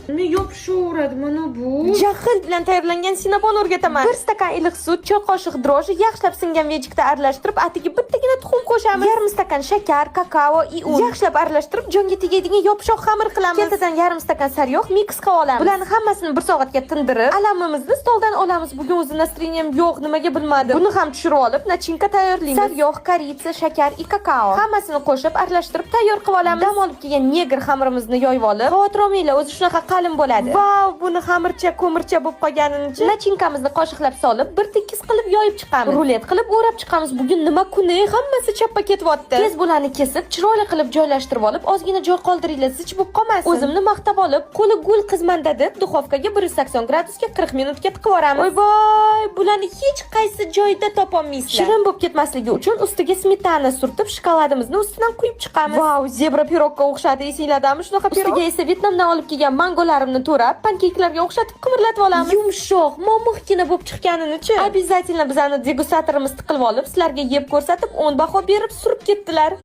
Nima yopishaveradi mana bu? Jahl bilan tayyorlangan sinabon o'rgataman. 1 stakan iliq sut, choy qoshiq дрожжи yaxshilab singan венчик da aralashtirib, atiga bittagina tuxum qo'shamiz. Yarim stakan shakar, kakao и un. Yaxshilab aralashtirib, jonga tegadigan yopishqoq xamir qilamiz. Ketidan yarim stakan sariyog' микс qilib olamiz. Bularni hammasini bir soatga tindirib, alamimizni stoldan olamiz. Bugun o'zi настроение m yo'q, nimaga bilmadim. Buni ham tushirib olib, начинка tayyorlaymiz. Sariyog', корица, shakar и kakao. Hammasini qo'shib, aralashtirib tayyor qilib olamiz. Dam olib kelgan negr xamirimizni yoyib olib, xavotir olmanglar, o'zi shunaqa qalin bo'ladi. Vau, buni xamircha ko'mircha bo'lib qolganini. Начинка mizni qoshiqlab solib, bir tekis qilib yoyib chiqamiz. Rulet qilib o'rab chiqamiz. Bugun nima kuni? Hammasi chappa ketyapti. Tez bularni kesib, chiroyli qilib joylashtirib olib, ozgina joy qoldiringlar, zich bo'lib qolmasin. O'zimni maqtab olib, qo'li gul qizmanda deb duxovkaga 180 gradusga 40 minutga tiqib yuboramiz. Voy voy, bularni hech qaysi joyda topolmaysizlar. Shirin bo'lib ketmasligi uchun ustiga smetana surtib, shokoladimizni ustidan quyib chiqamiz. Vau, zebra pirogga o'xshadi, esinglardami shunaqa pirog? Ustiga esa Vyetnamdan olib kelgan mangolarimni to'rab, pankeykalarga o'xshatib qimirlatib olamiz. Yumshoq, momiqqina bo'lib chiqqanini-chi? Обязательно bizani degustatorimiz tiqilib olib, sizlarga yeb ko'rsatib, 10 baho berib surib ketdilar.